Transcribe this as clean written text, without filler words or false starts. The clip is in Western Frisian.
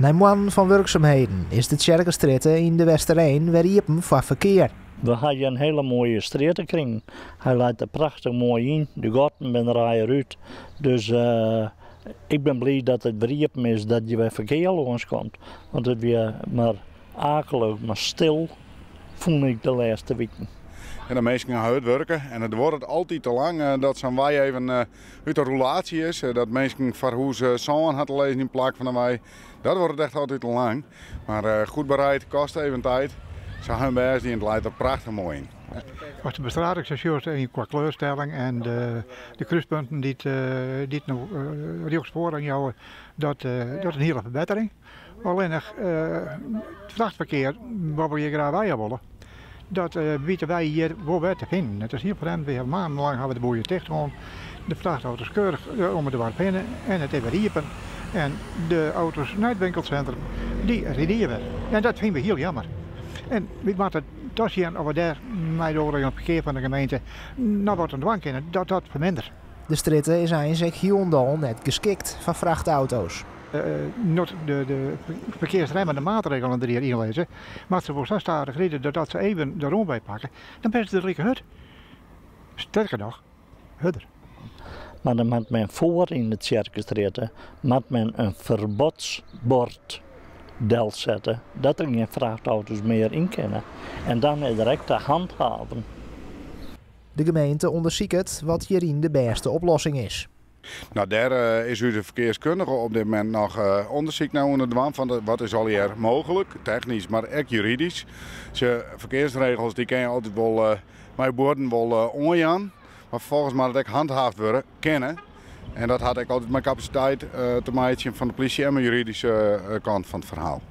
Nei moannen fan wurksumheden is de Tsjerkestrjitte yn De Westereen wer iepen foar ferkear. We ha hjir in hiele moaie strjitte krigen. Hy leit der prachtich moai yn, de gatten binne der allegear út. Dus ik bin bliid dat it wer iepen is, dat hjir wer ferkear lâns komt. Want it wie mar akelich, mar stil fûn ik de lêste wiken. En de minsken ha hurd wurke en it duorret altyd te lang dat sa'n wei even út de roulaasje is. Dat minsken foar hûs sân ha te lizzen yn plak fan de wei. Dat duorret echt altyd te lang. Mar goed bereid kost even tijd. Se ha hun bêst dien, it leit der prachtich moai yn. As de bestrating sa sjochst kwa kleurstelling en de krúspunten dy't dy't no rjochts foarrang jouwe, dat dat is in hiele ferbettering. Allinnich it frachtferkear wat we hjir graach wei ha wolle, dat witte wy hjir wol wer te finen. It is hiel frjemd, we hawwe maandenlang hawwe de boel hjir ticht hân, de frachtauto's keurich om it doarp hinne en it is wer iepen en de auto's nei it winkelsintrum dy ride hjir wer. En dat fine we hiel jammer. En wy moatte toch sjen oft we dêr mei de oare ferkear fan de gemeente noch wat oan dwaan kinne dat dat ferminderet. De strjitte is eins ek hielendal net geskikt foar frachtauto's. No't de ferkearsremmende maatregelen der hjir yn lizze, moatte se wol sa stadich ride dat as se even de rûnwei pakke, dan binne se der like hurd. Sterker noch, hurder. Mar dan moat men foar yn de Tsjerkestrjitte moat men in ferbodsbord delsette dat der gjin frachtauto's mear yn kinne. En dan is der ek te handhaven. De gemeente ûndersiket wat hjiryn de bêste oplossing is. No, dêr is ús ferkearskundige op dit momint noch ûndersyk nei oan it dwaan fan wat is allegear mooglik, technysk mar ek juridysk. Sjoch, ferkearsregels dy kinne je altyd wol mei buorden wol oanjaan, mar ferfolgens moat it ek handhaafd wurde kinne. En dat hat ek altyd mei kapasiteit te meitsjen fan de plysje en mei juridyske kant fan it ferhaal.